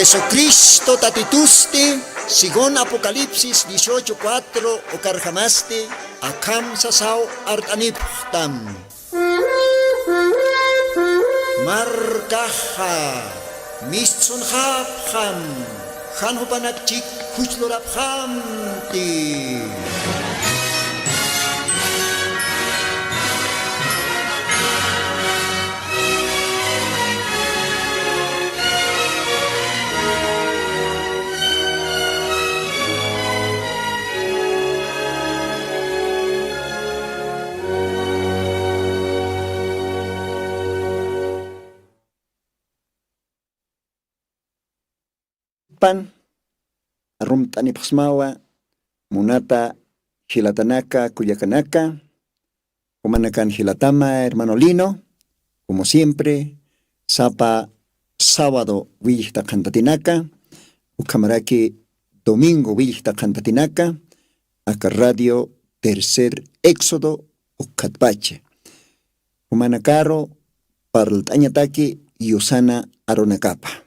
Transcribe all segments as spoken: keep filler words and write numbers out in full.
Jesucristo Tatitusti, según Apocalipsis dieciocho cuatro, ukarjamasti akham sasaw art'anipxtam. Markaxa mistsunxapxam, jan jupanak chik juchlurapxamti. Pan arumt'anipxsmawa, munata jilatanaka, kullakanaka, jumanakan jilatama, hermano Lino, como siempre, sapa sábado willjta qhantatinaka, ukhamaraki domingo willjta qhantatinaka, aka radio Tercer Éxodo ukkhatpacha. Jumanakaru parlt'añataki yusana arunakapa.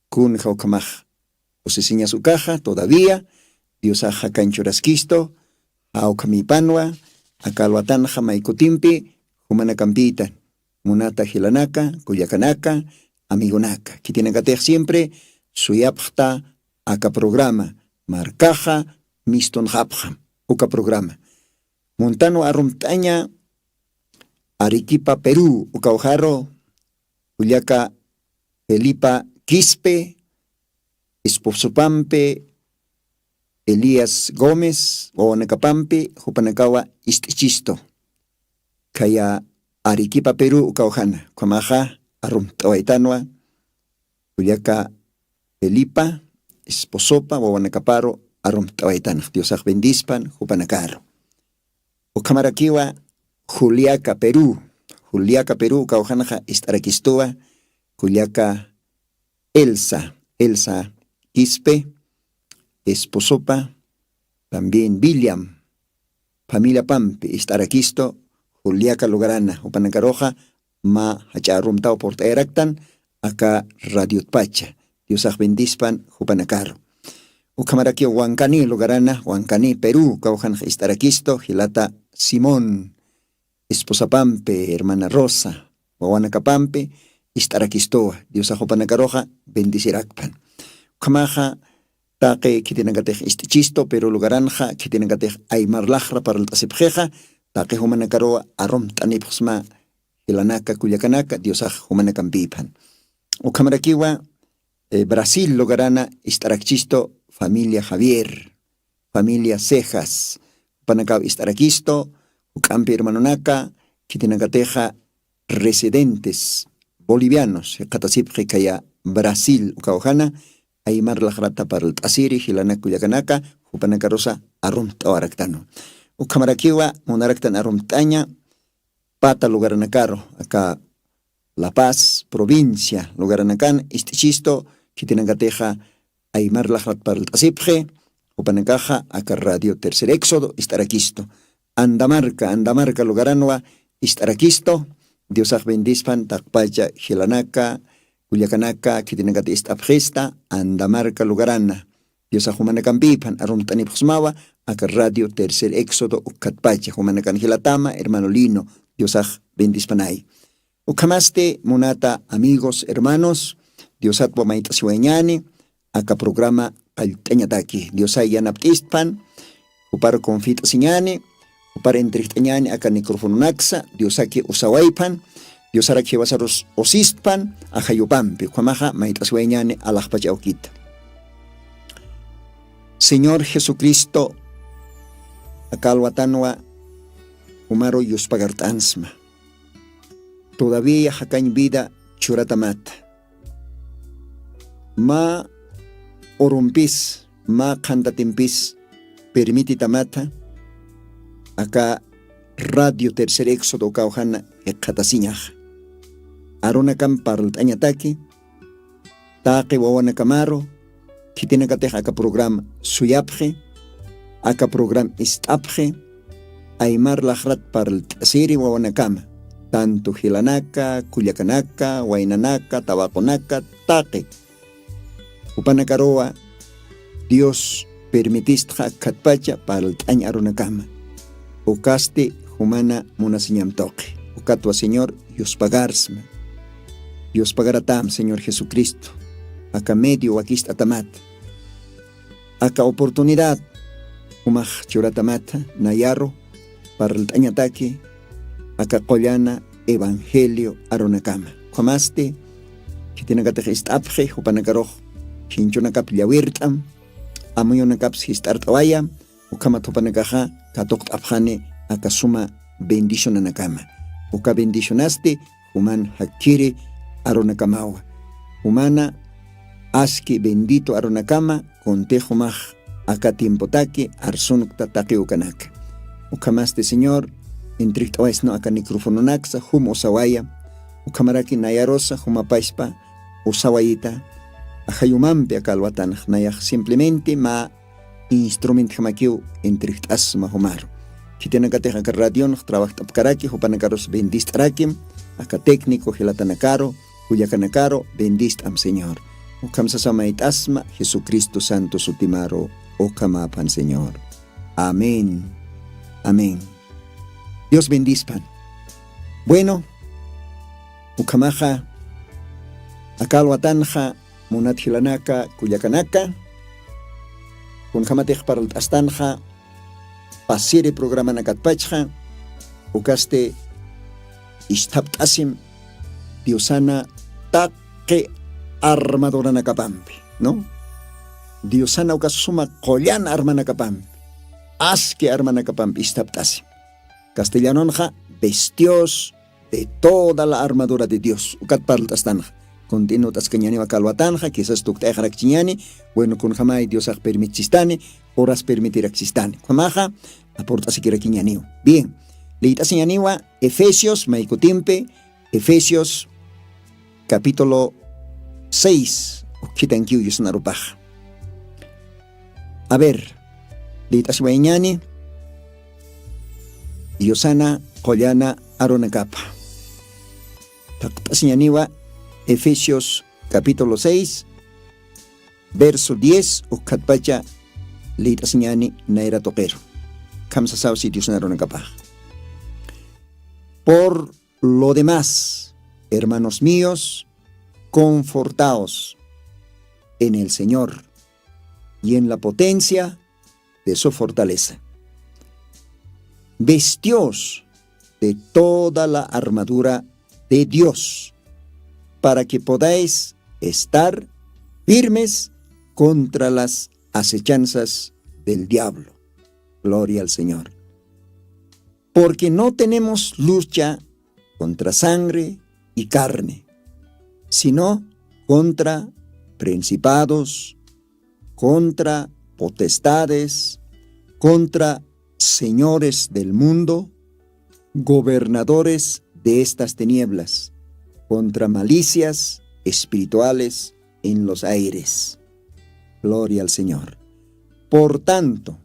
Kunja ukhamax kusisiñas ukaxa todavía, Diosax jakañ churaskistu, jawkhamipanwa, aka alwatanxa may kutimpi, jumanakampitan, munata jilanaka, kullakanaka, amigonaka. Khitinakatix siempre suyapxta aka programa, markaxa mistunxapxam, uka programa. Muntanwa arumt'aña Arequipa, Perú, ukawjaru, kullaka Felipa Quispe, esposopampi Elías Gómez, wawanakapampi, jupanakawa ist'ichistu. Khaya Arequipa, Perú, ukawjana, ukhamaxa arumt'awaytanwa, kullaka Felipa, esposopa, wawanakaparu arumt'awaytanx. Diosax bendispan, jupanakaru. Ukhamarakiwa Juliaca, Perú. Juliaca, Perú, kawjanxa ist'arakistuwa, kullaka Elsa, Elsa Quispe, esposopa, también William, familiapampi ist'arakistu, Juliaca lugarana, jupanakaruxa, mä jach'a arumtaw purt'ayaraktan, aka radiotpacha. Diosax bendispan, jupanakaru. Ukhamarakiw Huancaní lugarana, Huancaní, Perú, kawjanxa ist'arakistu, jilata Simón, esposapampi, hermana Rosa, wawanakapampi, ist'arakistuwa. Diosax jupanakaruxa bendecirakpan. Ukhamaxa taqi khitinakatix ist'ichistu, Perú lugaranxa, khitinakatix aymar laxra parlt'asipxixa, taqi jumanakaruwa arumt'anipxsma, jilanaka, kullakanaka, Diosax jumanakampiphan. Ukhamarakiwa, eh, Brasil lugarana ist'arakchistu, familia Javier, familia Cejas, jupanakaw ist'arakistu, juk'ampi hermanonaka, khitinakatixa residentes bolivianos, jikxatasipxi khaya Brasil ukawjana, aymar laxrata parlt'asiri, jilanak kullakanaka, jupanakarusa arumt'awaraktanu. Ukhamarakiwa, munaraktan arumt'aña, pata lugaranakaru, aka La Paz, provincia, lugaranakan, ist'ichistu, khitinakatixa, aymar laxrat parlt'asipxi, jupanakaxa, aka radio Tercer Éxodo, ist'arakistu. Andamarca, Andamarca lugaranwa, ist'arakistu, Diosax bendispan, taqpacha, jilanaka, kullakanaka, khitinakati ist'apxista, Andamarca lugarana. Diosax jumanakampiphan arumt'anipxsmawa, aka radio Tercer Éxodo ukkhatpacha, jumanakan jilatama, hermano Lino, Diosax bendispanay. Ukhamasti, munata amigos, hermanos, Diosatwa mayt'asiwayñani, aka programa qallt'añataki. Diosay yanapt'istpan, jupar confit'asiñani, jupar entregt'añani aka microfononaksa, Diosaki usawayphan, Diosarak jiwasarus usistpan, ajayupampi, ukhamaxa mayt'asiwayñani alaxpach awkita. Señor Jesucristo, aka alwatanwa, jumaru yuspagart'ansma. Todavía jakañ vida churatamata. Mä urumpis, mä qhantatimpis permititamata, aka radio Tercer Éxodo ukawjana jikxatasiñaxa. Arunakamp parlt'añataki, taqi wawanakamaru, khitinakatix aka programa suyapxi, aka programa ist'apxi, aymar laxrat parlt'asiri wawanakama, tanto jilanaka, kullakanaka, waynanaka, tawaqunaka, taqi Jupanakaruwa dios permitistxa khatpacha parlt'añ arunakama. Ukasti jumana munasiñam tuqi. Ukatwa señor yuspagarsma. Yuspagaratam señor jesucristo aka medio wakist'atamat aka oportunidad jumax churatamatha nayaru parlt'añataki aka qullana evangelio arunakama. Ukhamasti khitinakatix ist'apxi jupanakarux chinchunakap llawirt'am amuyunakapsi jist'art'awayam. Ukhamat jupanakaxa katuqt'apxani aka suma bendicionanakama. Uka bendicionasti juman jakkiri arunakamawa. Jumana aski bendito arunakama kuntix jumax aka tiempotaki arsunkta taqiw kanaka. Ukhamasti señor entregt'awaysnu aka microfononaksa jum usawaya. Ukhamaraki nayarusa jumapashpa usawayita ajayumampi aka alwatanx nayax simplemente mä instrumentjamakiw entregt'asma jumaru. Khitinakatix aka radionx trabajt'apkaraki jupanakarus bendist'arakim aka técnico jilatanakaru kullakanakaru bendist'am señor. Ukham sasaw mayt'asma jesucristo santo sutimaru. Ukhamaphan señor. Amén. Amén. Dios bendispan. Bueno, ukhamaxa aka alwatanxa munat jilanaka kullakanaka kunjamatix parlt'astanxa pasiri programanakatpachxa ukasti isthapt'asim diosana taqi armaduranakapampi, no? Diosana uka suma qullan armanakapampi aski armanakapampi isthapt'asim. Castellanonxa bestios de toda la armadura de dios ukat parlt'astanxa. Kuntinut'askañaniwa kalwatanxa kisas tukt'ayxarakchiñani. Bueno kunjamay diosax permitchistani horas permitiraksistani ukhamaxa apurt'asikirakiñaniwa. Bien. Liyt'asiñaniwa efesios maykutimpi efesios capítulo seis. Ukkhitankiw yusnarupaxa. A ver, liyt'asiwayañani yusana qullana arunakapa. Taqt'asiñaniwa efesios capítulo seis verso diez ukkhatpacha. Liyt'asiñani nayra tuqiru. Khamsasaw si diosna runakapax. Por lo demás, hermanos míos, confortaos en el señor y en la potencia de su fortaleza. Vestios de toda la armadura de dios para que podáis estar firmes contra las acechanzas del diablo. Gloria al señor. Porque no tenemos lucha contra sangre y carne, sino contra principados, contra potestades, contra señores del mundo, gobernadores de estas tinieblas, contra malicias espirituales en los aires. Gloria al señor. Por tanto,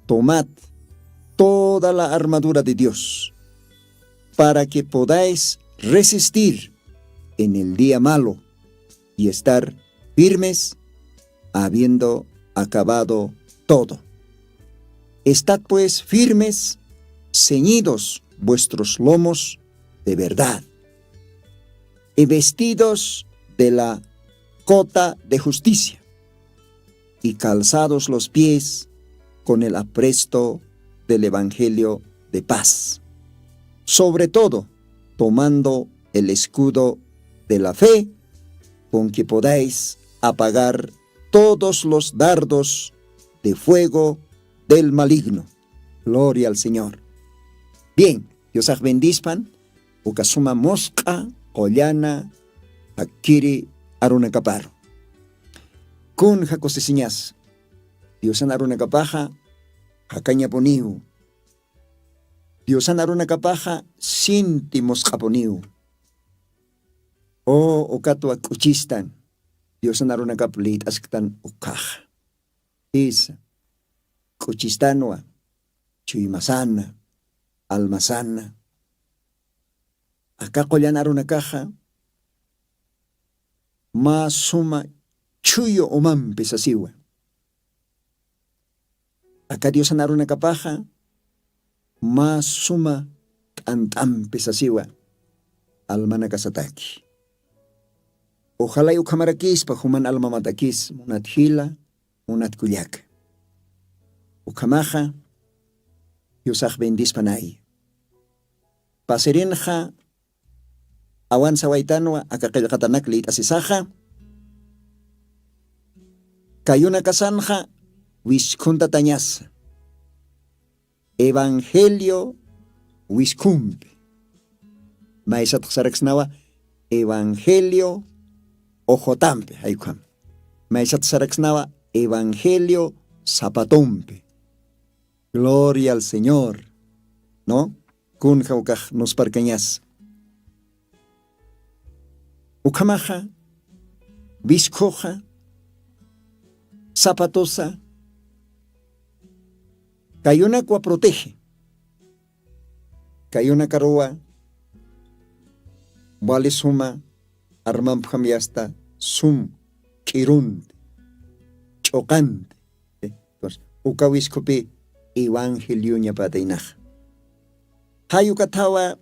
tomad toda la armadura de dios para que podáis resistir en el día malo y estar firmes habiendo acabado todo. Estad pues firmes, ceñidos vuestros lomos de verdad y vestidos de la cota de justicia y calzados los pies con el apresto del evangelio de paz. Sobre todo, tomando el escudo de la fe, con que podáis apagar todos los dardos de fuego del maligno. Gloria al señor. Bien, diosax bendispan uka suma musq'a qullana jakkiri arunakaparu. Kun jakusisiñas diosan arunakapaxa jakañapuniw. Diosan arunakapaxa sinti musq'apuniw. O ukatwa k'uchistan diosan arunakap liyt'asktan ukhaxa. Isa k'uchistanwa chuymasana almasana aka qullan arunakaxa mä suma chhuyu umampi sasiwa. Aka diosan arunakapaxa mä suma t'ant'ampi sasiwa. Almanakasataki, uxalay ukhamarakispa juman almamatakis munat jila, munat kullaka. Ukhamaxa diosax bendispanay. Pasirinxa awansawaytanwa aka qillqatanak lït'asisaxa. Kayunakasanxa wiskhunta tañasa evangelio wiskhumpi. Maysatxsaraksnawa evangelio ojotampi jaykham. Maysatxsaraksnawa evangelio zapatompi. Gloria al señor. No, kunja ukax nusparkañas. Ukhamaxa wiskhuxa zapatosa kayunakwa protege. Kayunakaruwa wali suma armampjam yasta sum k'irunti ch'uqanti. Uka wiskhupi evangelioñapataynaxa. Jay ukathawa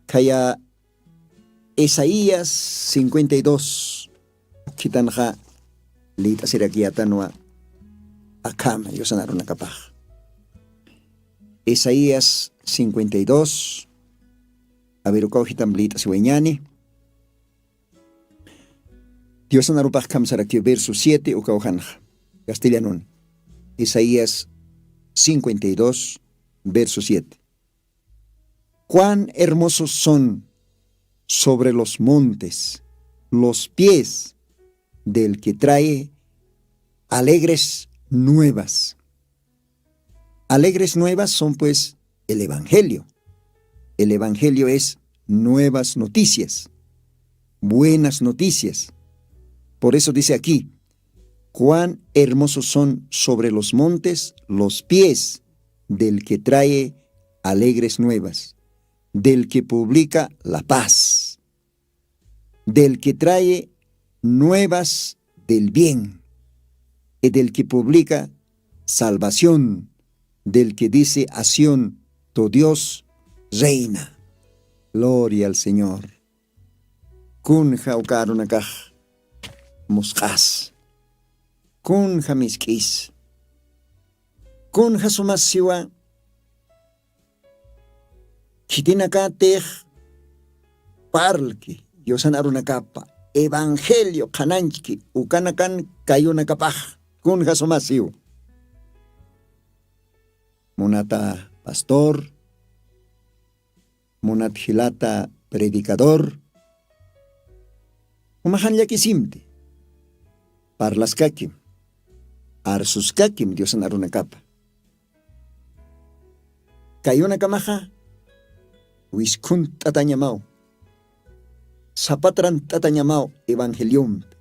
khaya isaías cincuenta y dos khitanxa lït'asirakiyatanwa. Akhama yusanarunakapax isaías cincuenta y dos. Avirukaw jitam lït'asiwañani. Diosanarupax khamsarakiw verso siete ukawjanxa castellanun. Isaías cincuenta y dos verso siete. Cuán hermosos son sobre los montes los pies del que trae alegres nuevas. Alegres nuevas son pues el evangelio. El evangelio es nuevas noticias, buenas noticias. Por eso dice aquí, cuán hermosos son sobre los montes los pies del que trae alegres nuevas, del que publica la paz, del que trae nuevas del bien, y del que publica salvación, del que dice a Sión, tu Dios reina. Gloria al señor. Kunja uka arunakax musq'as, kunja misk'is, kunja sumas siwa. Khitinakatix parlki yusan arunakapa evangelio qhananchki ukanakan kayunakapax. Kunja sumas siwa. Munata pastor, munat jilata predicador, umaxan llakisimti. Parlaskakim, arsuskakim diosan arunakapa. Kayunakamaxa wiskhun t'atañamaw, sapatran t'atañamaw evangeliompi.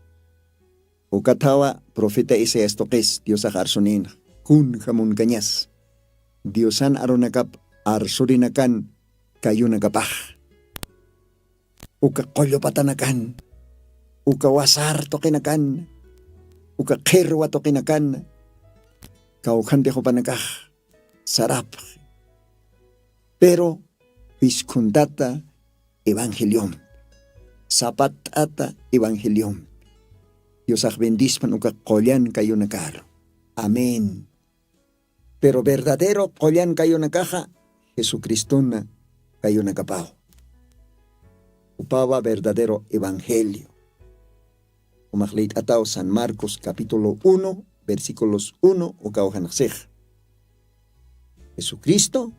Ukathawa profeta isaías tuqis diosax arsuninxa, kunja munkañas diosan arunakap arsurinakan kayunakapax. Uka qullupatanakan, uka wasar tuqinakan, uka qhirwa tuqinakan kawkhanti jupanakax sarapxi. Pero wiskhun t'ata evangeliompi, sapat'ata evangeliompi. Diosax bendispan uka qullan kayunakaru. Amén. Pero verdadero qullan kayunakaxa jesucristona kayunakapaw. Upawa verdadero evangelio. Umaxliyt'ataw san marcos capítulo uno versículos uno ukawjanxsix. Jesucristo,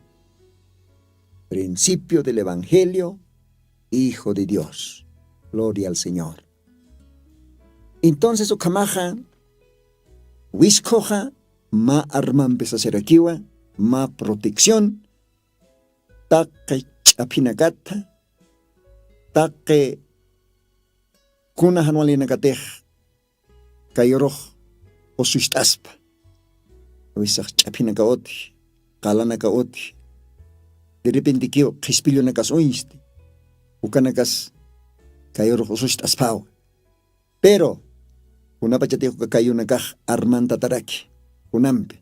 principio del evangelio, hijo de dios. Gloria al señor. Entonces ukhamaxa wiskhuxa mä armampi sasirakiwa, mä protección, taqi ch'aphinakatha, taqi kuna janwalinakatix kayurux usucht'aspa. Awisax ch'aphinaka utji, qalanaka utji, derrepentikiw qhispillunakas uñsti, ukanakas kayurux usucht'aspawa. Pero Kunapachatix uka kayunakax armantataraki kunampi,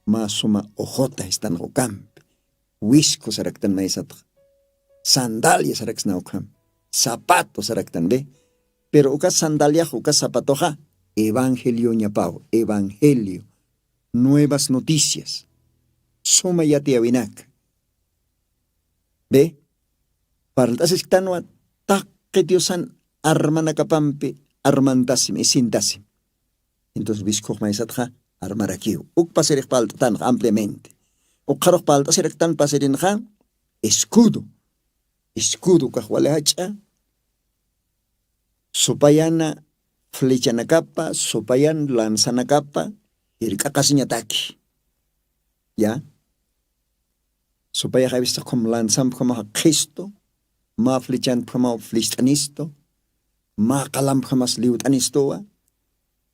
mä suma ujota istanxa ukampi, wisku saraktan maysatxa, sandalia saraksna ukham, zapato saraktan be. Pero uka sandaliax uka zapatoxa evangelioñapaw, evangelio, nuevas noticias, suma yatiyawinaka. Be, parlt'asisktanwa taqi diosan armanakapampi armantasim isintasim. Entonces wiskuxmaysatxa armarakiw uk pasirix palt'tanxa ampliamente. Ukxarux palt'asiraktan pasirinxa escudo. Escudo kaxwali jach'a supayana flechanakapa supayan lanzanakapa jirk'aqasiñataki. Ya, supayax avisaqkhum lanzampkhamaxa qhistu, mä flechanpkhamaw flecht'anistu, mä qalampkhamas liwt'anistuwa.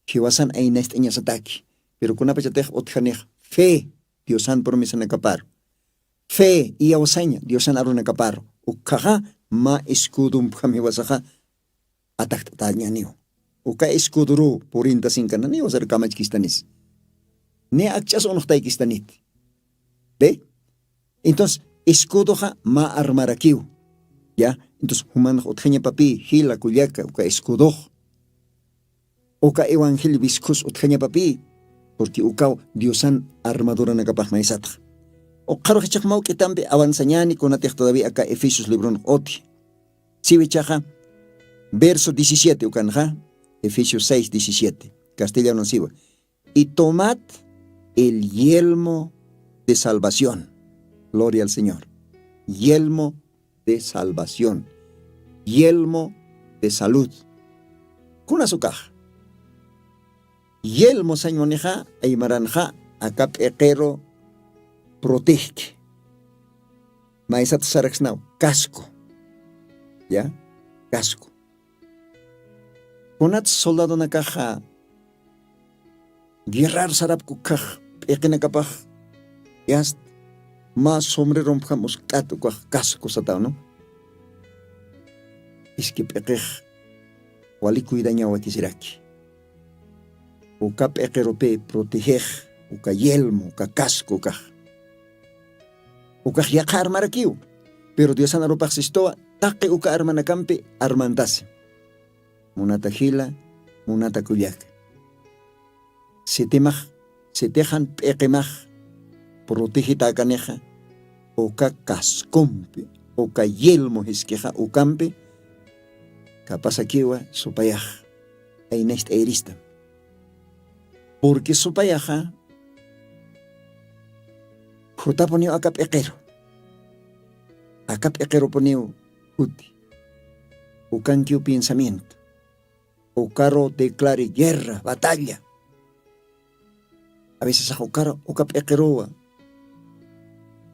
Jiwasan aynacht'añasataki. Pero kunapachatix utjanix fe diosan promesanakaparu, fe iyawsaña diosan arunakaparu, ukkhaxa mä escudumpkham jiwasaxa atakt'atañaniw. Uka escuduruw purintasinkananiw sar kamachkistanis, ni akch'as unuxtaykistanit. Be, entonces escudoxa mä armarakiw. Ya, entonces jumanax utjañapapï jila kullaka uka escudox, uka evangelio wiskhus utjañapapï. Porque ukaw diosan armaduranakapaxmaysatxa. Ukxarux jichhaxmaw k'itampi avanzañani kunatix todavía aka efesios libronx uthi. Siwichaxa verso diecisiete ukanxa, efesios seis diecisiete, castellano siwa. Y tomad el yelmo de salvación. Gloria al señor. Yelmo de salvación, yelmo de salud. Kunasukax yelmo sañwanixa aymaranxa aka p'iqiru protejki. Maysat saraksnaw casco. Ya, casco. Kunat soldadonakaxa guerrar sarapkukhax p'iqinakapax yast mä sombrerompham uskt'at ukax casco satawnu. Iski p'iqix wali cuidañawakisiraki. Uka p'iqirupi protegex uka yelmo uka casco ukax ukax yaqha armarakiw. Pero diosan arupaxsistuwa taqi uka armanakampi armantasi. Munata jila, munata kullaka, sitimax sitixan p'iqimax protegitäkanixa uka cascompi uka yelmo jiskixa ukampi kapasakiwa supayax aynacht'ayiristam. Porque supayaxa jutapuniw aka p'iqiru aka p'iqirupuniw juti ukankiw pensamiento ukaru declari guerra batalla. Avisasax ukaru uka p'iqiruwa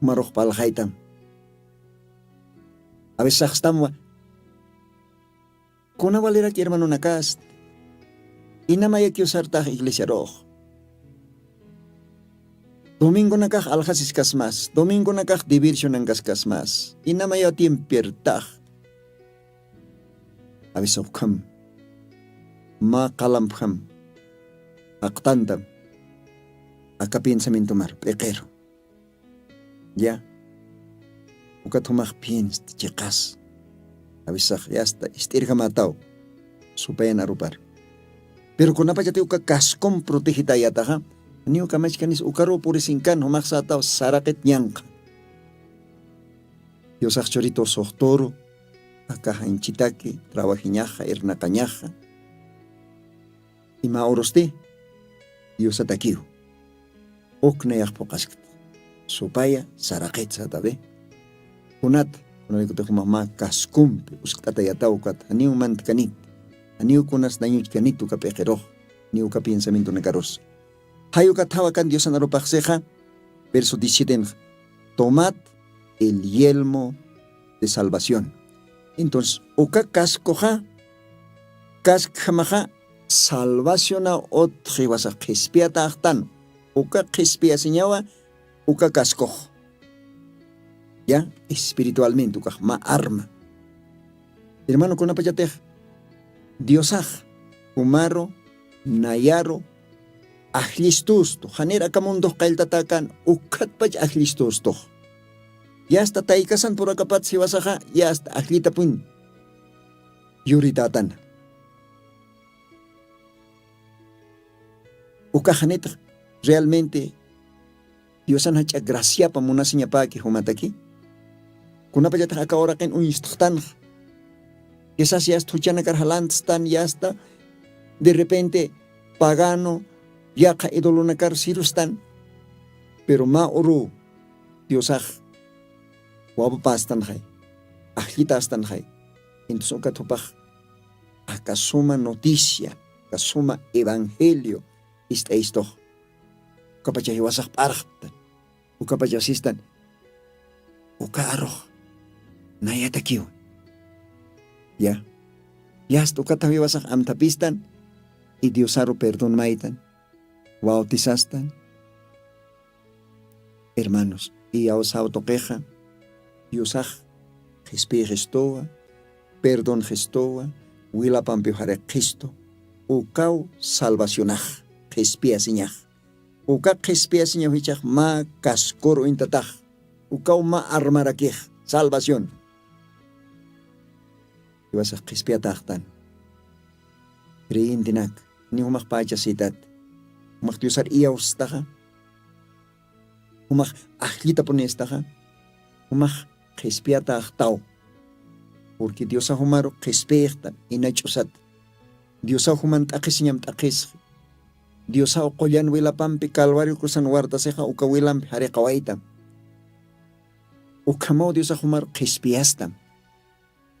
jumarux palxaytam. Avisasaxstamwa kuna waliraki hermanonakasti inamayakiw sartax iglesiarux. Domingonakax alxasiskasmas domingonakax diversionankaskasmas inamayaw tiempiertax. Avisaxkham mä qalampkham jaqtantam aka pensamientomar p'iqiru. Ya, ukat jumax piensta chiqas avisax yasta ist'irjamataw supayan arupar. Pero kunapachati uka cascom protegitäyataxa niw kamachkanis ukaruw purisinkan jumaxsätaw saraqit ñanqa. Diosax churitu suxturu aka janchitaki trawajiñaxa irnaqañaxa ima urusti diosatakiw. Uknayax phuqaskta supaya saraqit satabi. Kunat kunarikutix jumax mä cascompi uskt'atayataw ukat janiw mantkanit janiw kunas dañuchkanit uka p'iqirux ni uka pensamientonakarus. Jay ukat jawakan diosan arupaxsixa verso diecisiete, tomad el yelmo de salvación. Entonces uka cascoxa cascjamaxa salvacionaw utji wasa qhispiyataxtan uka qhispiyasiñawa uka cascox. Ya, espiritualmente ukax mä arma. Hermano kunapachatix diosax jumaru nayaru ajllistustu, janir aka mundux qalltatakan ukkhatpach ajllistustux. Yasta taykasan purakapat siwasaxa, yasta ajllitapun yuritatana. Uka janitax realmente diosan jach'a graciapa munasiñapaki jumataki. Kunapachatax aka uraqin uñstaxtanxa, quizás yasta juchanakar jalantstan, yasta de repente pagano yaqha idolonakar sirustan. Pero mä uru diosax wawapastanxay, ajllitastanxay. Entonces ukat jupax aka suma noticia, aka suma evangelio ist'aystux. Ukapacha jiwasax p'arxtan, ukapacha sistan, uka arux nayatakiw. Ya, yasta ukata jiwasax amthapistan y diosaru perdón maytan, bautizastan. Hermanos, iyawsaw tuqixa diosax qhispiyix istuwa, perdonx istuwa, wilapampiw jarix qhistu. Ukaw salvacionax, qhispiyasiñax. Uka qhispiyasiñaw jichhax mä kaskur uñtatax. Ukaw mä armarakix, salvación. Jiwasax qhispiyatäxtan. Creyentenak ni jumax pachasitat, jumax diosar iyawstaxa, jumax ajllitapunistaxa, jumax qhispiyatäxtaw. Porque diosax jumaru qhispiyixtan, inach'usat. Diosax juman t'aqhisiñam t'aqhisxi. Diosax qullan wilapampi calvario cruzan wartasixa uka wilampi jariqawaytam. Ukhamaw diosax jumaru qhispiyastam.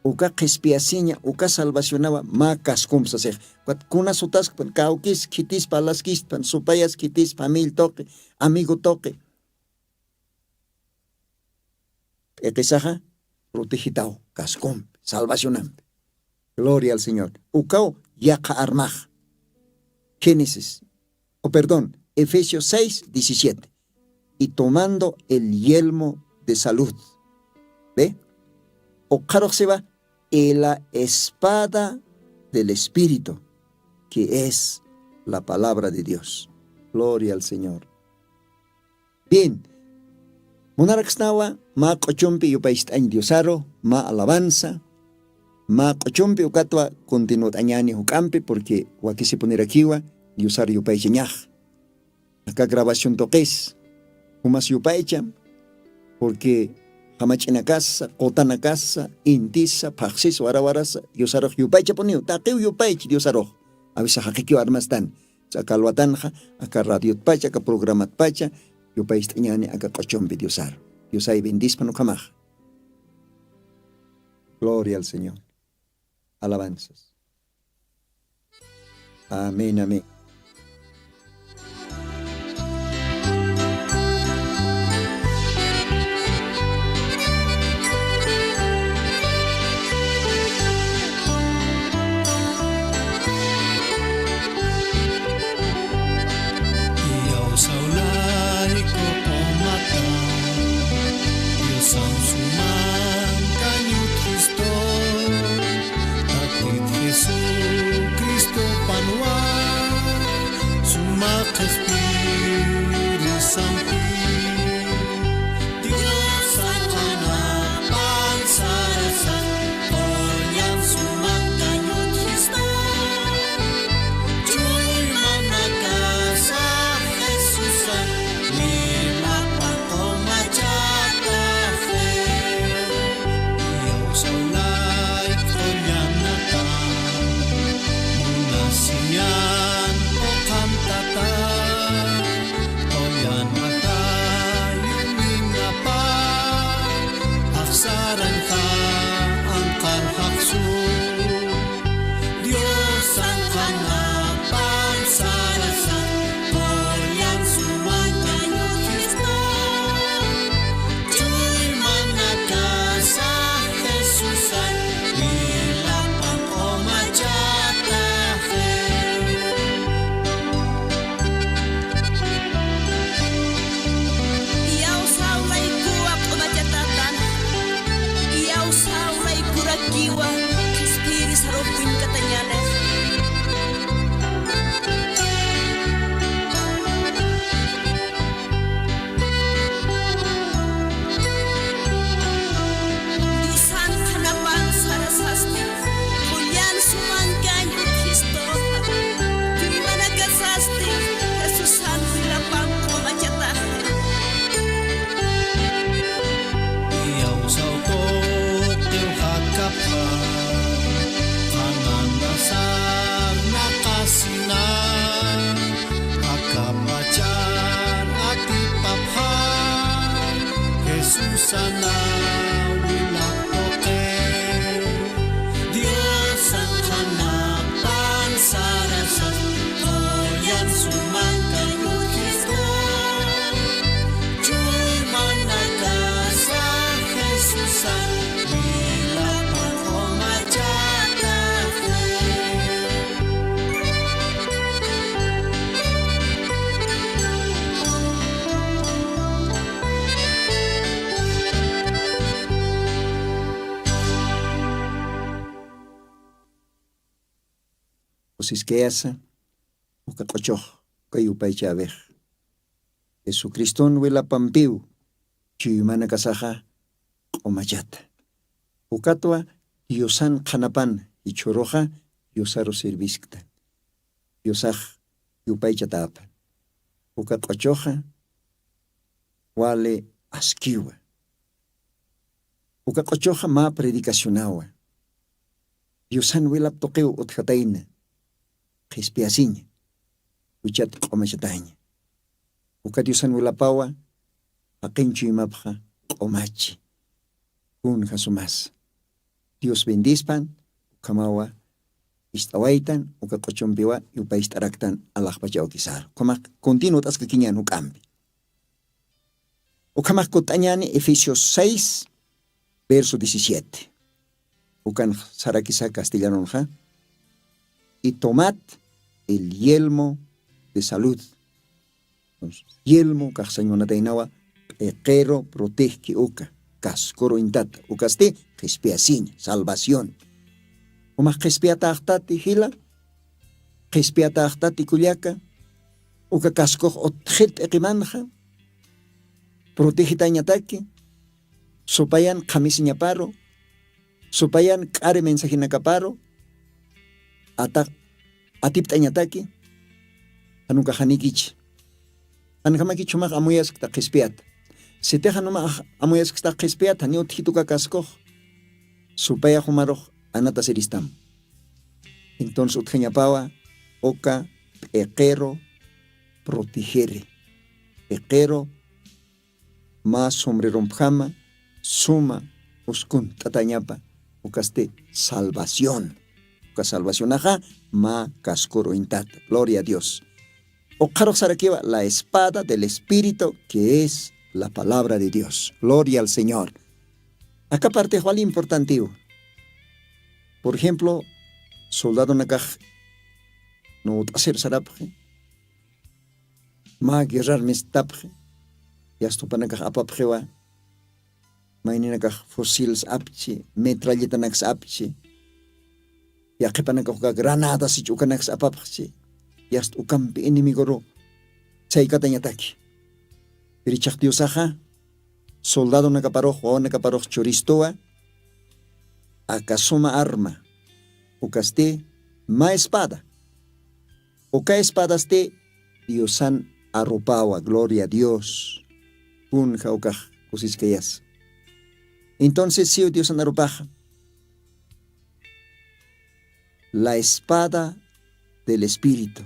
Uka qhispiyasiña uka salvacionawa mä kaskump sasix. Ukat kuna sutaskpan kawkis khitis parlaskistpan supayas khitis familia tuqi, amigo tuqi, p'iqisaxa protegetaw kaskumpi, salvacionampi. Gloria al señor. Ukaw yaqha armax. Génesis, o perdón, Efesios seis diecisiete. Y tomando el yelmo de salud. Ve, ukxaruxsiwa, y la espada del espíritu, que es la palabra de dios. Gloria al señor. Bien. Munaraksnawa mä q'uchumpi yupaycht'añ diosaru, mä alabanza. Mä q'uchumpi ukatwa continuat'añani juk'ampi porque wakisipunirakiwa diosaru yupaychañax. Aka grabación tuqis jumas yupaycham. Porque jamach'inakasa, qutanakasa, intisa, phaqsis warawarasa diosarux yupaychapuniw, taqiw yupaychi diosarux. Avisa jaqikiw armastan. Aka alwatanxa, aka radiotpacha, aka programatpacha yupaycht'añani aka q'uchumpi diosar. Diosay bendispan ukhamaxa. Gloria al señor. Alabanzas. Amén amén. Iyawsaw layku qumata, diosan sumankañut jistu. Takit jesucristopanwa suma qhispirisampi, diosan qhanapan sarasan qullan sumankañut jistu. Chuymanakasa jesusan, nimapa qumachataxi. Iyawsawlay qullanata, munasiñan uqamtata, qullanata. Diosan qhanapan sarasas, qullan sumankan utjisku, chuymanakasa Jesusan, wilapan q'umachataxi. Kusiskayasa, uka q'uchux, uka yupaychäwix. Jesucriston wilapampiw chuymanakasaxa q'umachata. Ukatwa Diosan qhanapan jichhüruxa Diosaru servisktan. Diosax yupaychatäpan. Uka q'uchuxa wali askiwa. Uka q'uchuxa mä predicacionawa. Diosan wilap tuqiw utjatayna, qhispiyasiña, juchat q'umachataña. Uka Diosan wilapawa, jaqin chuymapxa q'umachi. Kunja sumasa. Dios bendispan, ukhamawa ist'awaytan, uka q'uchumpiwa yupaystaraktan alaxpachaw kisar. Ukhamax continuo t'askakiñän juk'ampi. Ukhamax kutt'añäni Efesios seis, verso diecisiete. Ukan sarakisa castellanonxa: "Y tomad el yelmo de salud." Entonces, yelmo, kaxsañ munataynawa, p'iqiru protejki uka, kaskuru intata, ukasti qhispiyasiña, salvación. Umax qhispiyatäxtati jila, qhispiyatäxtati kullaka, uka kaskux utjir p'iqimanxa, protejitañataki, supayan qhamisiñaparu, supayan k'ari mensajenakaparu, ata atipt'añataki, jan ukax janikich. Janjamakich jumax amuyaskta qhispiyata. Sitix jan jumax amuyaskta qhispiyata, janiw utjit uka kaskux, supayax jumarux anatasiristam. Entonces utjañapawa uka p'iqiru protegiri. P'iqiru mä sombrerompjama suma uskunt'atañapa, ukasti salvación. Uka salvacionaxa mä kaskuru intata. Gloria a Dios. Ukxarux sarakiwa la espada del Espíritu, que es la palabra de Dios. Gloria al Señor. Aka partix wali importantiw. Por ejemplo, soldadonakax nuwt'asir sarapxi, mä guerrar mistapxi, yasta jupanakax apapxiwa, mayninakax fusiles apchi, metralletanaks apchi, yaqhipanakax uka granadas jichhürunaks apapxchi, yasta ukampi enemigoru saykatañataki. Pero ichhax Diosaxa soldadonakaparux, wawanakaparux churistuwa aka suma arma, ukasti mä espada. Uka espadasti Diosan arupawa, gloria a Dios. Kunja ukax kusiskayas. Entonces, siw Diosan arupaxa, la espada del Espíritu.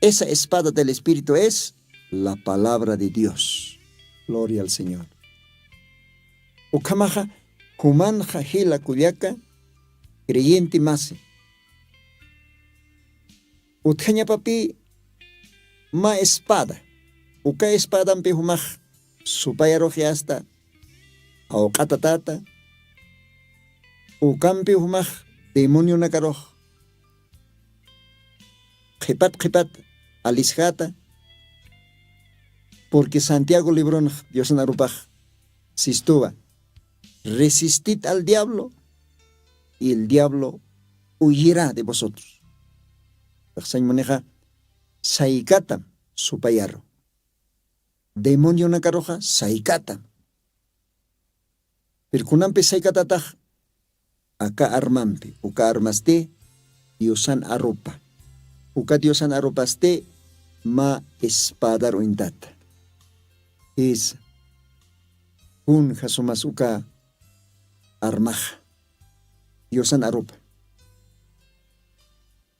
Esa espada del Espíritu es la palabra de Dios. Gloria al Señor. Ukhamaxa, jumanxa jila kullaka, creyente masi, utjañapapï mä espada. Uka espadampi jumax supayarux yasta awq'atatata, ukampi jumax demonionakarux qhipat qhipat alisjata, porque Santiago libronx Diosan arupax sistuwa: "Resistid al diablo y el diablo huirá de vosotros." Kaxsañ munixa, saykatam supayaru. Demonionakaruxa saykatam. Pero kunampi saykatatax, aka armampi, uka armasti Diosan arupa. Uka Diosan arupasti mä espadar uñtata. Jisa. Kunja sumas uka armaxa. Diosan arupa.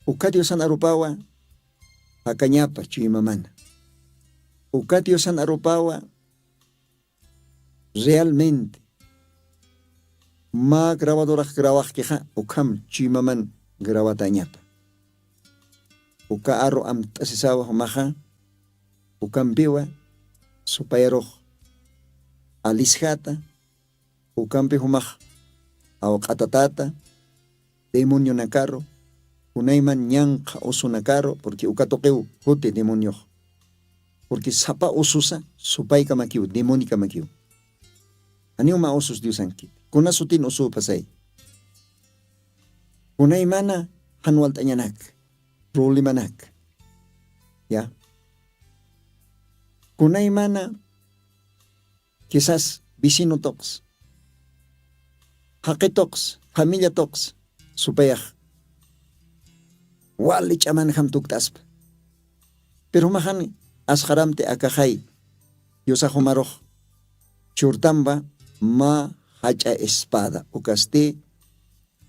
Uka Diosan arupawa jakañapa chuymamana. Uka Diosan arupawa Realmente mä grabadorax grawaxkixa ukham chuymaman grawatañapa. Uka aru amt'asisawa jumaxa ukampiwa supayarux alisjata. Ukampi jumax awq'atatata demonionakaru kunayman ñanqha usunakaru purqui uka tuqiw juti demoniox. Purqui sapa ususa supaykamakiw demonikamakiw. Janiw mä usus diosankit kuna sutin usuw pasay. Kunaymana jan walt'añanak problemanak ya kunaymana kisas vecino toqs jaqi toqs familia toqs supayax wali ch'amanjam tukt'aspa. Pero jumaxan asqaramti akaxay diosax jumarux churtampa mä jach'a espada ukasti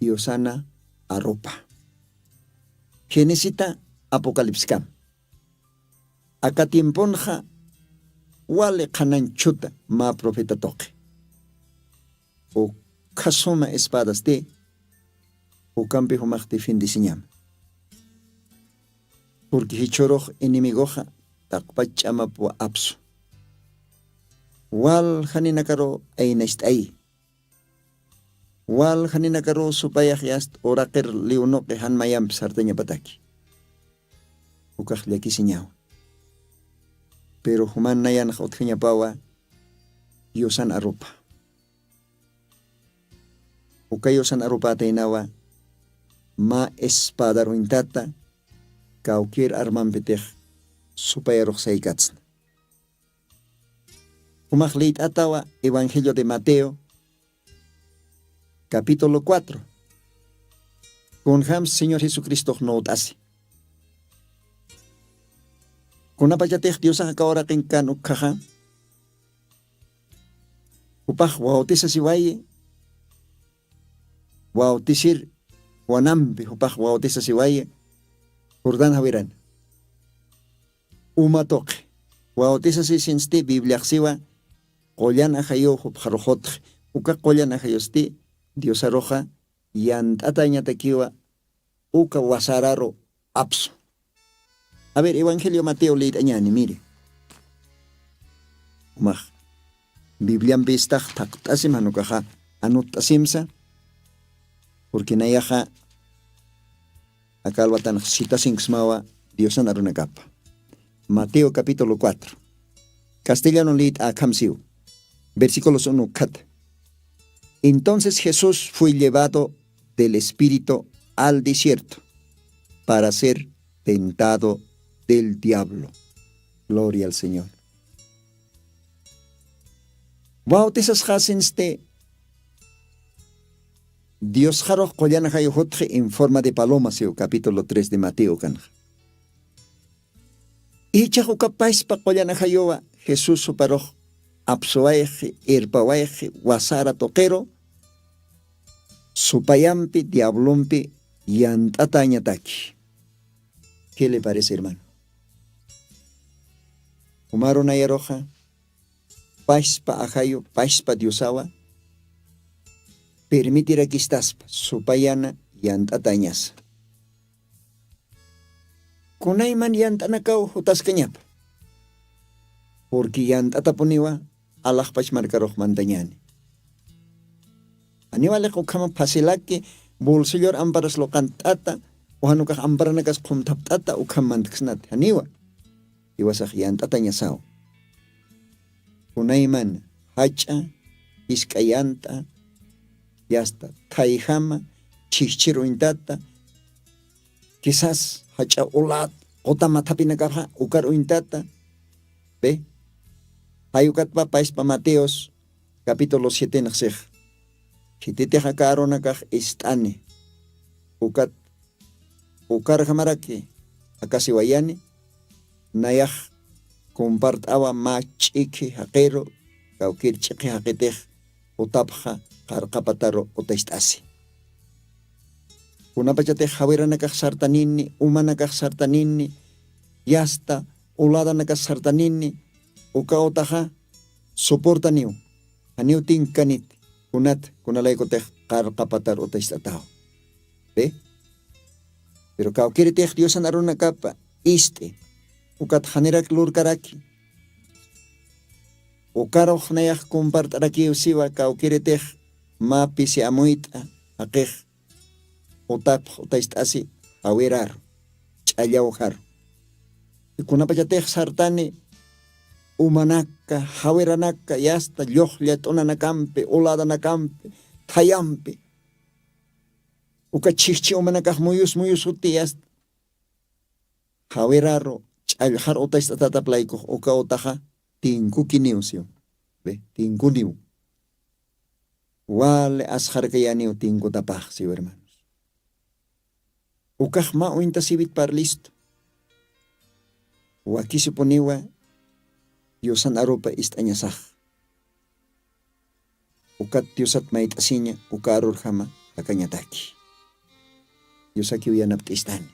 diosana arupa genesita apocalipskam. Aka tiemponxa wali qhananchuta mä profeta tuqi ukhasuma espadasti ukampi jumaxti findisiñama. Purqui jichhurux enemigoxa taqpach ch'amapwa apsu walja ninakaru aynacht'ayi walja ninakaru supayax yast uraqir liwnuqi jan mayampi sartañapataki. Ukax llakisiñawa. Pero juman nayanxa utjañapawa diosan arupa. Uka diosan arupätaynawa mä espadaruyntata kawkir armampitix supayarux saykatsna. Jumax liyt'atawa evangelio de mateo capítulo cuatro. Kunjams señor jesucristox nuwt'asi kunapachatix diosax aka uraqin kan ukkhaxa jupax bautisasiwayi. Bautisir wanampi jupax bautisasiwayi jordán jawirana. Uma tuqi bautisasisinsti bibliaxsiwa qullan ajayuw jupxaruxutxi uka qullan ajayusti diosaruxa yant'atañatakiwa uka wasararu apsu. A ver evangelio mateo liyt'añani miri. Umax bibliampistax thaqt'asim janukaxa anutt'asimsa. Purqui nayaxa aka alwatanax sitasinksmawa diosan arunakapa. Mateo capítulo cuatro castellano liyt'a akhamsiw versículos unu ukhata. Entonces jesús fue llevado del espíritu al desierto para ser tentado del diablo. Gloria al señor. Bautisasxasinsti diosxarux qullanajayu jutxi en forma de paloma siw capítulo tres de mateo kanxa. Ichax uka paspa qullan ajayuwa jesús juparux apsuwayxi irpawayxi wasara tuqiru supayampi diablompi yant'atañataki. Qué le parece hermano? Jumaru nayaruxa paspa ajayu paspa diosawa permitirakistaspa supayana yant'atañasa. Kunayman yant'anakaw jutaskañapa purqui yant'atapuniwa alaxpach markarux mantañani. Janiwa liq ukhama phasilaki bolsillur amparas luqant'ata ujanukax amparanakas qhumthapt'ata ukham mantksnati janiwa. Iwasax yant'atañasaw kunayman jach'a jisk'a yant'a yasta thayjama chhijchhir uñtata kisas jach'a ulat qutamathapinakaxa ukar uñtata. Pe jayukatpa payspa mateos capítulo siete naqsix khititix aka arunakax ist'ani ukat ukarjamaraki akasiwayani nayax kumpart'awa mä ch'ikhi jaqiru kawkir ch'ikhi jaqitix utapxa qarqapataru utacht'asi. Kunapachatix jawiranakax sartanini umanakax sartanini yasta uladanakax sartanini uka utaxa soportaniw. Janiw tinkanit kunat kunalaykutix qarqapatar utacht'ataw. Pe pero kawkiritix diosan arunakapa ist'i ukat janirak lurkaraki. Ukarux nayax compart'arakiw siwa kawkiritix mä pisi amuyt'a jaqix utapx utacht'asi jawiraru ch'allawjaru. Kunapachatix sartani umanaka jawiranaka yasta lluxlla t'unanakampi uladanakampi thayampi uka chhijchhi umanakax muyus muyus juti yasta jawiraru ch'allxar utacht'atatap laykux uka utaxa tinkukiniw siw. Tinkuniw wali asxarkayaniw tinkutapax siw hermanus. Ukax mä uñtasiwit parlistu wakisipuniwa diosan arupa ist'añasax. Ukat diosat mayt'asiña uka arurjama jakañataki. Diosakiw yanapt'istani.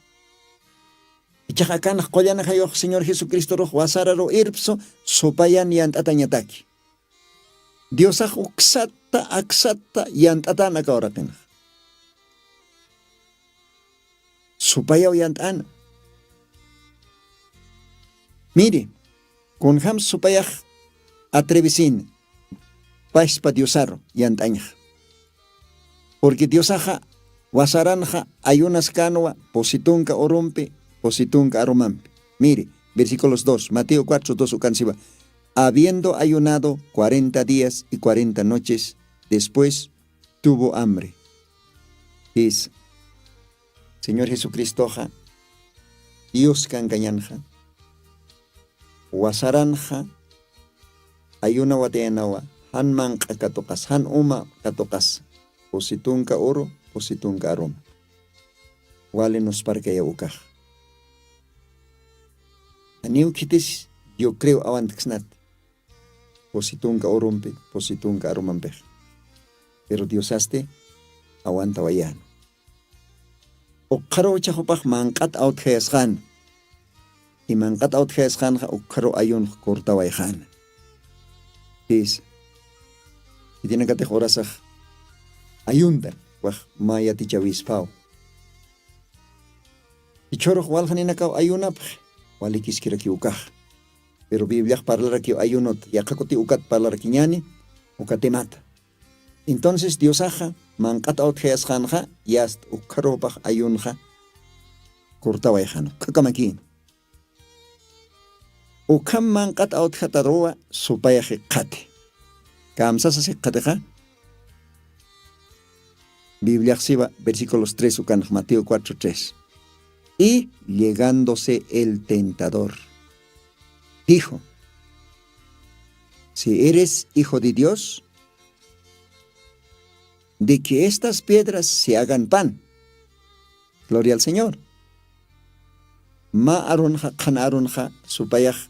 Ichax akanx qullanajayux señor jesucristorux wasararu irpsu supayan yant'atañataki. Diosax uksata aksata yant'atan aka uraqinxa. Supayaw yant'ana. Miri, kunjam supayax atrevisina paspa diosaru yant'añxa. Purqui diosaxa wasaranxa ayunaskanwa pusi tunka urumpi pusi tunka arumampi. Miri, versículos dos mateo cuatro dos ukansiwa habiendo ayunado cuarenta días y cuarenta noches después tuvo hambre. Jisa señor jesucristoxa dios kankañanxa wasaranxa ayuna watayanawa jan manq'a katuqas jan uma katuqas pusi tunka uru pusi tunka aruma. Wali nusparkayaw ukaxa janiw khitis yo creo awantksnati pusi tunka urumpi pusi tunka arumampixa. Pero diosasti awantawayäna. Ukxaruw chaxupax manq'at awtjayasxäna. Imanqat awtjayasxanxa ukxaru ayunx kurtawayxana. Jisa khitinakatix urasax ayuntan wax mä yatichawispaw. Ichhurux walxaninakaw ayunapxi walikiskirakiw ukaxa. Pero bibliax parlarakiw ayunut yaqha kuti ukat parlarakiñani ukatimata. Entonces diosaxa manq'at awtjayasxanxa yast ukkharupax ayunxa kurtawayxan ukkhakamaki. Ukham manq'at awtjataruwa supayaxi qhati. Kamsasasi qhatixa bibliaxsiwa versículos tres ukanx mateo cuatro tres. Y llegándose el tentador dijo, si eres hijo de dios, de que estas piedras se hagan pan. Gloria al señor. Mä arunxa qhan arunxa supayax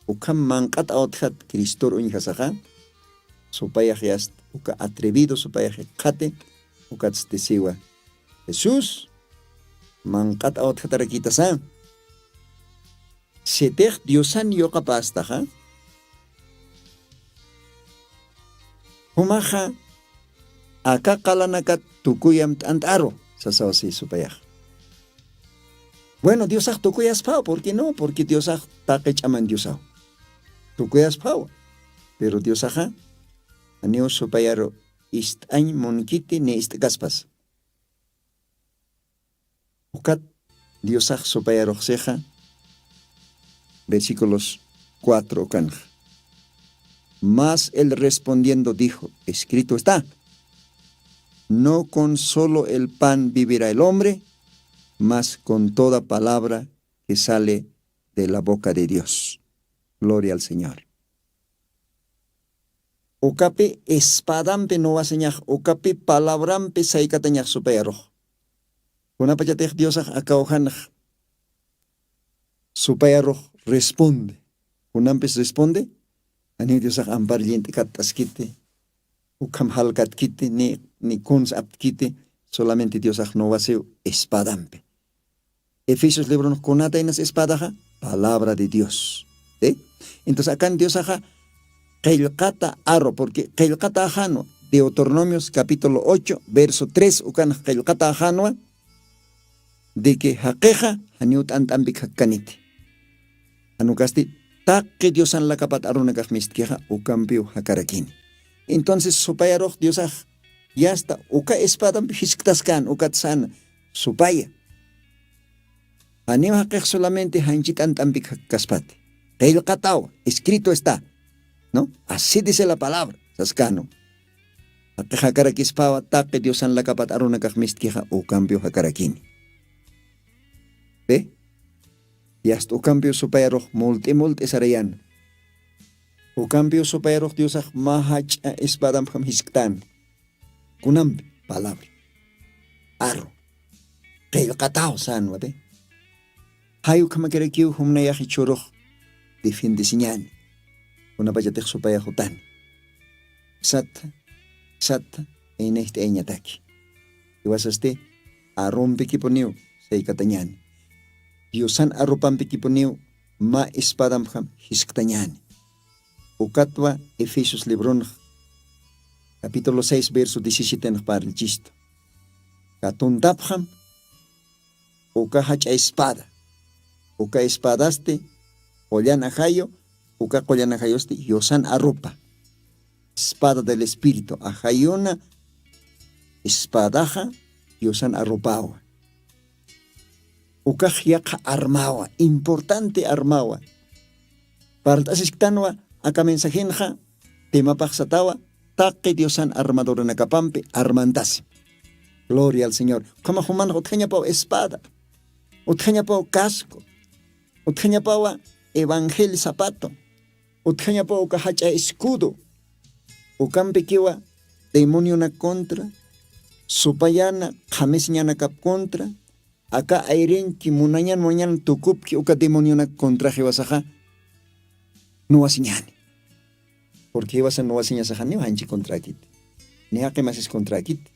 ukham manq'at awtjat cristor uñjasaxa. Supayax yast uka atrevido supayaxi qhati. Ukatsti siwa jesús manq'at awtjatarakïtasa. Sitix diosan yuqapästaxa jumaxa aka qalanakat tukuyam t'ant'aru sasaw si supayaxa. Bueno diosax tukuyasphaw purqui no purqui diosax taqi ch'aman diosaw tukuyasphawa. Pero diosaxa janiw supayaru ist'añ munkiti ni ist'kaspas. Ukat diosax supayaruxsixa versículos cuatro ukanxa. Mas él respondiendo dijo escrito está, no con solo el pan vivirá el hombre, mas con toda palabra que sale de la boca de dios. Gloria al señor. Ukapi espadampi nuwasiñax ukapi palabrampi saykatañax supayarux. Kunapachatix diosax akawjanax supayarux responde. Kunampis responde janiw diosax ampar llint'katt'askiti ukham jalkatkiti ni kuns aptkiti. Solamente diosax nuwasiw espadampi. Efesios libronux kunata inas espadaxa palabra de dios. Entonces akan diosaxa qillqata aru, porque qillqata ajanwa. Deuteronomios capítulo ocho verso tres ukanx qillqata ajanwa, de que jaqixa janiw t'ant'ampik jakkaniti. Janukasti taqi diosan lakapat arunakax mistkixa ukampiw jakarakini. Entonces supayarux diosax yasta uka espadampi jisktaskan ukat sana supaya. Janiw jaqix solamente janchi t'ant'ampik jakkaspati. Qillqataw escrito está, ¿no? Así dice la palabra saskanu. Jaqix jakarakispawa taqi diosan lakapat arunakax mistkixa ukampiw jakarakini. Ve, yasta ukampiw supayarux mult'i mult'i sarayana. Ukampiw supayarux diosax mä jach'a espadamjam jisktan. Kunampi palabra aru qillqataw sanwa pi. Jay ukhamakirakiw jumnayax jichhürux defiendesiñani. Kunapachatix supayax jutani. Satha satha, inixt'ayañataki. Iwasasti arumpikipuniw saykatañani. Diosan arupampikipuniw mä espadamjam jisktañani. Ukatwa efesios libronx capítulo seis verso diecisiete nx parlichistu. Katuntapxam uka jach'a espada. Uka espadasti qullan ajayu. Uka qullan ajayusti yusan arupa. Espada del espíritu ajayuna. Espadaxa yusan arupawa. Ukax yaqha armawa importante armawa. Parlt'asisktanwa aka mensajenxa. Timapaxsatawa taqi diosan armaduranakapampi armantasim. Gloria al señor. Ukhamax jumanxa utjañapaw espada. Utjañapaw casco. Utjañapawa evangelio zapato. Utjañapaw uka jach'a escudo. Ukampikiwa demonionak contra supayana qhamisiñanakap contra aka ayrinki munañan munañan tukupki uka demonionak contrax jiwasaxa nuwasiñani. Porque jiwasa nuwasiñasaxaniw janchi contrakiti. Ni jaqi masis contrakiti.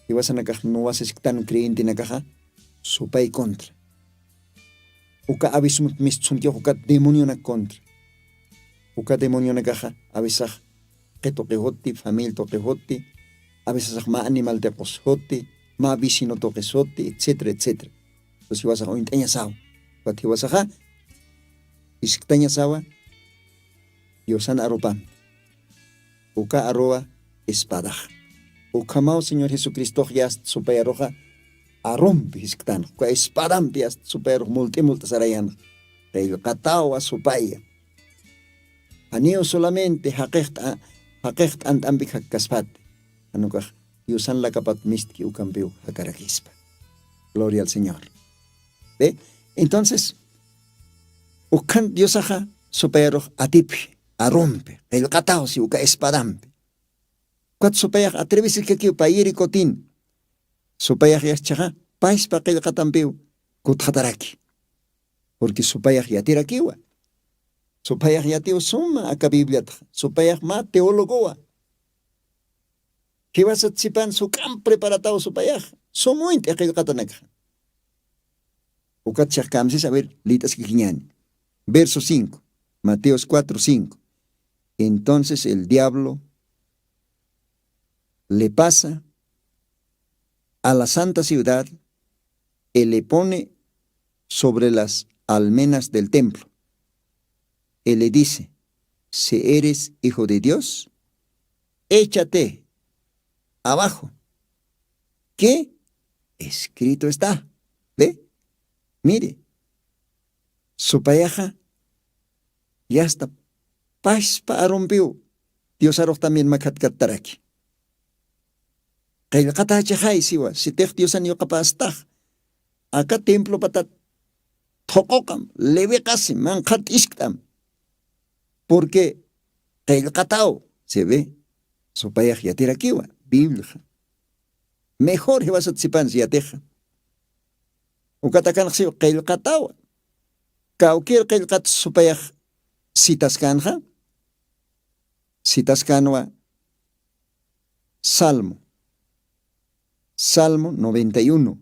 Jiwasanakax nuwasisktan creyentenakaxa supay contra. Uka abismut mistsunkix uka demonionak contra. Uka demonionakaxa abisax qi tuqixuti familia tuqixuti, abisasax mä animal tuqixuti, mä vecino tuqixuti etcétera etcétera. Entonces jiwasax uñt'añasawa. Ukat jiwasaxa isktañasawa. Yusan arupampi uka aruwa espadaxa. Ukhamaw señor jesucristox yasta supayaruxa arumpi jisktanxa uka espadampi yasta supayarux mult'i mult'asarayanxa. Qillqatawa supaya. Janiw solamente jaqix t'ant'ampik jakkaspati. Janukax yusan lakapat mistki ukampiw jakarakispa. Gloria al señor. Ve, entonces ukhan diosaxa supayarux atipji arumpi qillqataw si uka espadampi. Ukat supayax atrevisikkakiw payiri kutin. Supayax yaschaxa paspa qillqatampiw kutxataraki. Purqui supayax yatirakiwa. Supayax yatiw suma aka bibliataxa supayax mä teologowa. Jiwasat sipan suk'am preparataw supayax sumuñt'i qillqatanakxa. Ukat chixkamsis a ver lït'askikiñani. Verso cinco. Mateos cuatro cinco. Entonces el diablo le pasa a la santa ciudad y le pone sobre las almenas del templo y le dice: si eres hijo de dios, échate abajo, que escrito está. Ve, mire, supayaxa yasta paspa arumpiw diosarux también makhatkattaraki. Qillqatachixay siwa sitix diosan yuqapastax aka templopatat thuquqam, lewiqasim, manqhat t'iskt'am. Purqui qillqataw siwi supayax yatirakiwa biblixa. Mejor jiwasat sipansi yatixa. Ukatakanxsiw qillqatawa. Kawkir qillqat supayax sitaskanxa. Sitaskanwa salmo salmo noventa y uno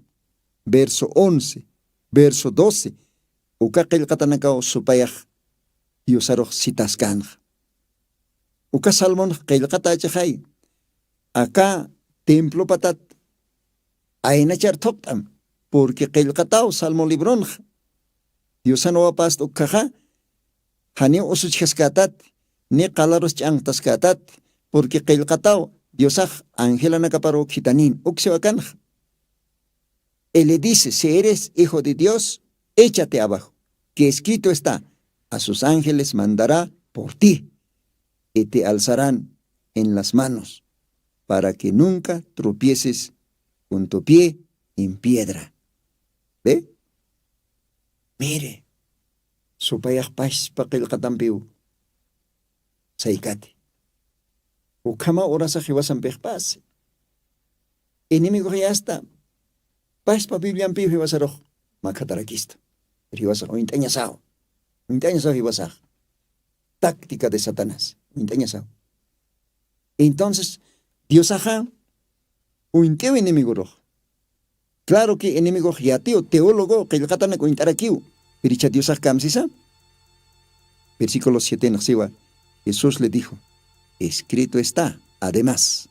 verso once, verso doce. Uka qillqatanakaw supayax diosarux sitaskanxa. Uka salmonx qillqatächixay aka templopatat aynachar thuqt'am. Purqui qillqataw salmo libronx diosan wawapast ukkhaxa janiw usuchjaskätat ni qalarus ch'anqtaskätat. Purqui qillqataw diosax angelanakaparuw khithanin uksiw akanxa. Y le dice si eres hijo de dios, échate abajo, que escrito está, a sus ángeles mandará por ti y te alzarán en las manos para que nunca tropieces con tu pie en piedra. Ve. Mire, supayax paspa qillqatampiw saykati. Ukhama urasax jiwasampixpasi enemigoxyasta paspa bibliampiw jiwasarux makatarakista. Jiwasax uñt'añasaw uñt'añasaw jiwasax. Táctica de satanás uñt'añasaw. Entonces diosaxa uñt'iw enemigorux. Claro que enemigox yatiw teólogo qillqatanak uñt'arakiw. Piricha diosax kamsisa. Versículo siete nxsiwa. Jesús le dijo, escrito está además,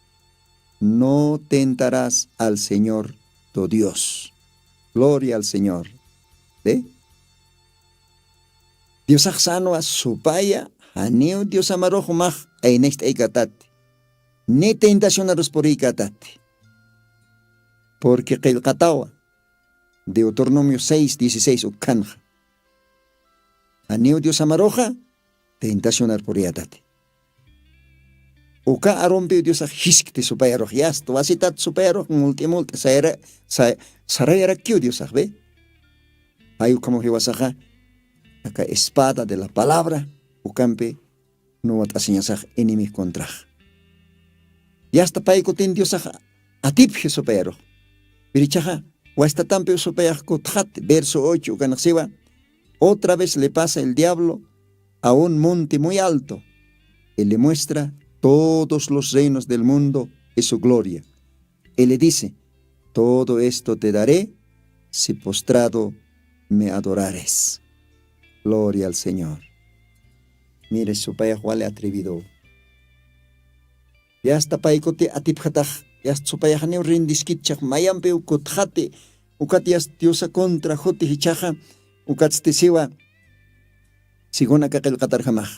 no tentarás al señor tu dios. Gloria al señor. ¿Ve? Diosax sanwa supaya janiw diosamarux umax aynacht'aykätati ni tentacionarus purïkätati. Purqui qillqatawa deuteronomio seis dieciséis ukkhanxa janiw diosamaruxa tentacionar purïyätati. Uka arumpiw diosax jiskti supayarux yasta wasitat supayarux mult'i mult'i sarayarakiw diosaxpi. Jay ukhamaw jiwasaxa aka espada de la palabra ukampi nuwat'asiñasax enemigo contrax. Yasta pay kutin diosax atipji supayarux. Pirichaxa wastatampiw supayax kutxati verso ocho ukanxsiwa. Otra vez le pasa el diablo a un monte muy alto y le muestra todos los reinos del mundo y su gloria. Y le dice, todo esto te daré si postrado me adorares. Gloria al señor. Mire supayax wali atrevido. Yasta paykuti atipjatax yasta supayaxniw rindiskitchax mayampiw kutxati. Ukat yasta diosa contra juti jichhaxa ukatsti siwa. Según aka qillqatarjamax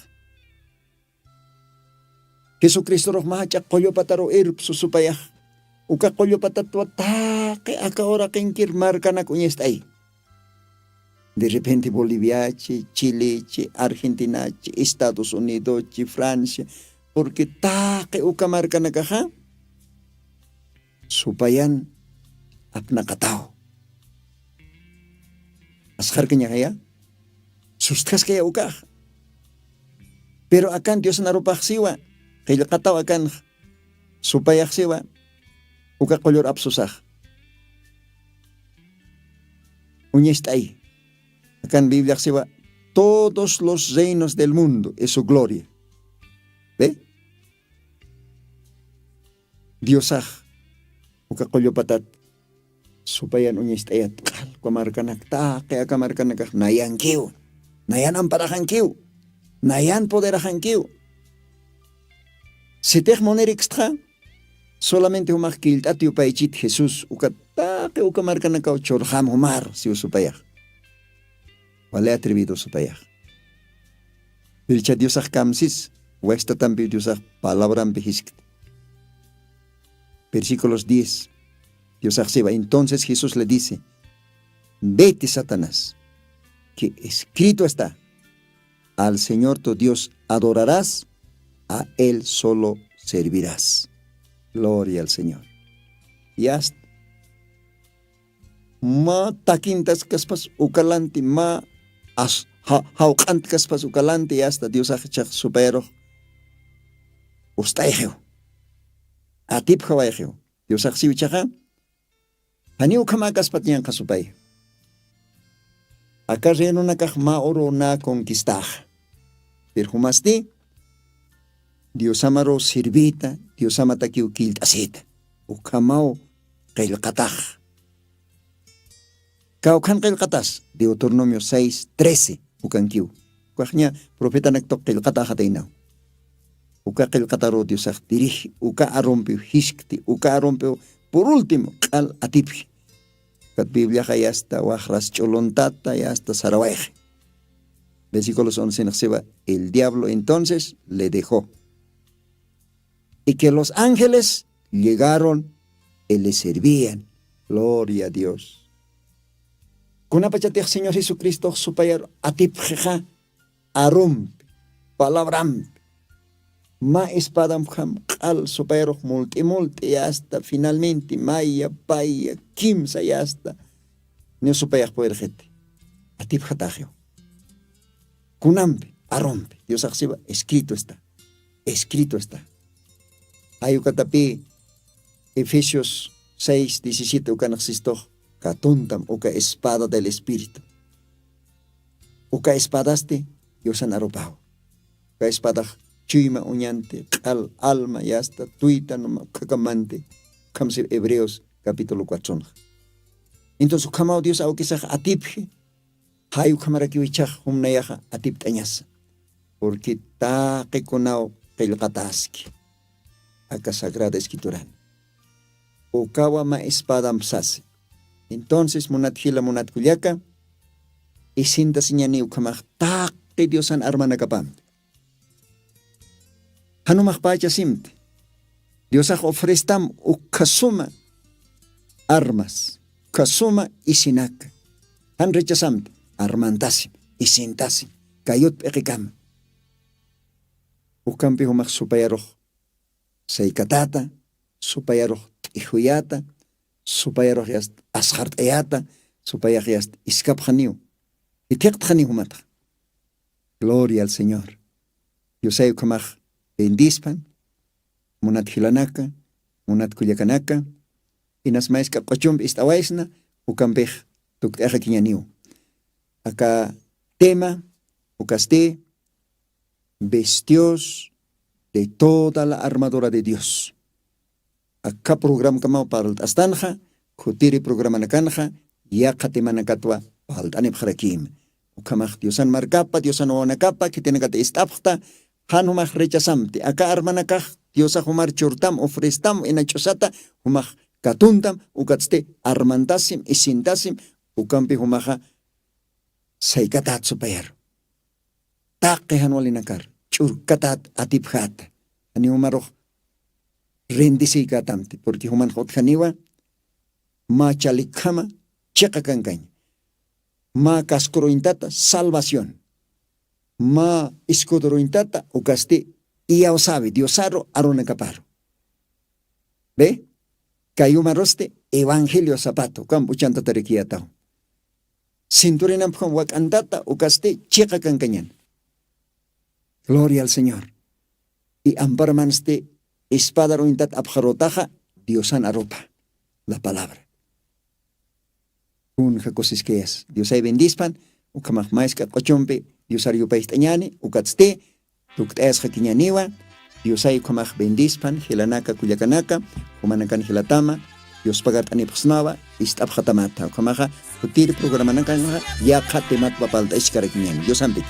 jesucristorux mä jach'a qullupataruw irpsu supayax. Uka qullupatatwa taqi aka uraqinkir markanak uñast'ay. De repente boliviachi, chilechi, argentinachi, estados unidochi, francia, purqui taqi uka markanakaxa supayan apnaqataw. Asqharkañaxaya sustjaskaya ukax. Pero akan diosnarupaxsiwa qillqataw akanx supayaxsiwa uka qullur apsusax uñast'ay. Akan bibliaxsiwa todos los reinos del mundo es su gloria. Ve. Diosax uka qullupatat supayan uñast'ayat q'alkwa markanak taqi aka markanakax nayankiw, nayan amparaxankiw, nayan poderaxankiw. Sitix munirikstxa solamente jumax killt'at yupaychit jesús uka taqi uka markanakaw churxam jumar siw supayax. Wali atrevido supayax. Pircha diosax kamsis wastatampi diosax palabrampi jiskti. Versículos diez. Diosax siwa entonces jesús le dice, vete satanás, que escrito está, al señor tu dios adorarás, a él solo servirás. Gloria al señor. Yasta mä takintas kaspas ukalanti mä as jawq'ant kaspas ukalanti yasta diosax ichax supayarux ust'ayxiw. Atipjawayxiw. Diosax siw ichaxa janiw ukhamäkaspat ñanqha supay. Aka reinonakax mä uruw nä conquistaxa. Pirjumasti diosamaraw sirvita diosamatakiw killt'asita. Ukhamaw qillqatax. Kawkhan qillqatas deuteronomio seis trece ukankiw. Ukaxña profetanaktuq qillqataxataynaw. Uka qillqataru diosax diriji uka arumpiw jiskti uka arumpiw. Por último q'al atipji. Ukat bibliaxa yasta waxras ch'uluntata yasta sarawayxi. Versículos once nixsiwa, el diablo entonces le dejó y que los ángeles llegaron y le servían. Gloria a dios. Kunapachatix señor jesucristox supayar atipxixa arumpi, palabrampi mä espadamjam q'al supayarux mult'i mult'i yasta finalmenti maya paya kimsa yasta. Niw supayax puwirxiti atipxataxiw. Kunampi arumpi diosaxsiwa escrito esta. Escrito esta. Jayukatapi efesios seis diecisiete ukanaxsistux katuntam uka espada del espíritu. Uka espadasti diosan arupaw. Uka espadax chuyma uñanti q'al alma yasta tuytan ukhakamanti. Ukhamsi hebreos capítulo cuatronxa. Entonces ukhamaw dios awkisax atipji. Jay ukhamarakiw ichhax jumnayaxa atipt'añasa. Purqui taqikunaw qillqataski aka sagrada escrituran. Ukawa mä espadamp sasi. Entonces munat jila munat kullaka isintasiñani ukhamax taqi diosan armanakapampi. Jan umaxpächasimti diosax ofrestam ukhasuma armas ukhasuma isinaka. Jan rechasamti armantasim isintasim kayut p'iqikama. Ukampi jumax supayarux saykatata supayarux t'ijuyata supayarux yast asxart'ayata supayax yast iskapxaniw. Ithiqtxaniw jumatax. Gloria al señor. Diosay ukhamax bendispan munat jilanaka munat kullakanaka. Inas maysk'a q'uchumpi ist'awaysna ukampix tukt'axakiñaniw. Aka tema ukasti vestios de toda la armadura de dios. Aka programkamaw parlt'astanxa khutiri programanakanxa yaqha temanakatwa parlt'anipxarakïma. Ukhamax diosan markapa diosan wawanakapa khitinakata ist'apxta. Jan jumax rechasamti aka armanakax diosax jumar churtam ofrestam ina ch'usata jumax katuntam ukatsti armantasim isintasim. Ukampi jumaxa saykatät supayaru taqi jan walinakar ch'urkatät atipjäta. Janiw jumarux rendisiykätamti purqui jumanxa utjaniwa mä chalikjama chiqa kankaña mä kaskuruñtata salvación mä iskuduruñtata ukasti iyawsäwi diosaru arunakaparu. Be kayumarusti evangelio sapatu ukamp uchantatarikiyataw. Cinturinampukham wak'antata ukasti chiqa kankañan. Gloria al señor. Y amparamansti espada ruñtat apxarutaxa diosan arupa la palabra. Kunja kusiskayas diosay bendispan. Ukhamax maysk'a q'uchumpi diosar yupayt'añani ukatsti tukt'ayasxakiñaniwa. Diosay ukhamax bendispan jilanaka kullakanaka jumanakan jilatama diospagart'anipxsnawa. Ist'apxatamata ukhamaxa khutir programanakanxa yaqha tematwa palt'askarakiñani diosampiki.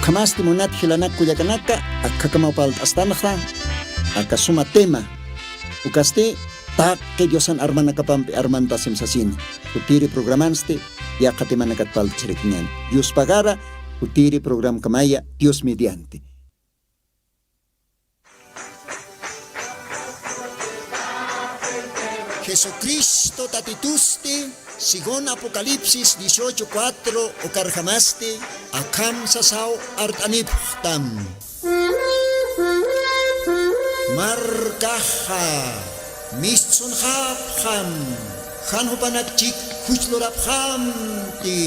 Masti munat jilanak kullakanaka, akakamaw palt'astanxa aka suma tema. Ukasti taqi Diosan armanakapampi armantasim sasini. Kutiri programansti yaqha temanakat palt'chirikiñan. Dios pagara, kutiri programkamaya, Dios mediante. Jesucristo Tatitusti, según Apocalipsis dieciocho cuatro, ukarjamasti akham sasaw art'anipxtam. Markaxa mistsunxapxam, jan jupanakchik juchlurapxamti.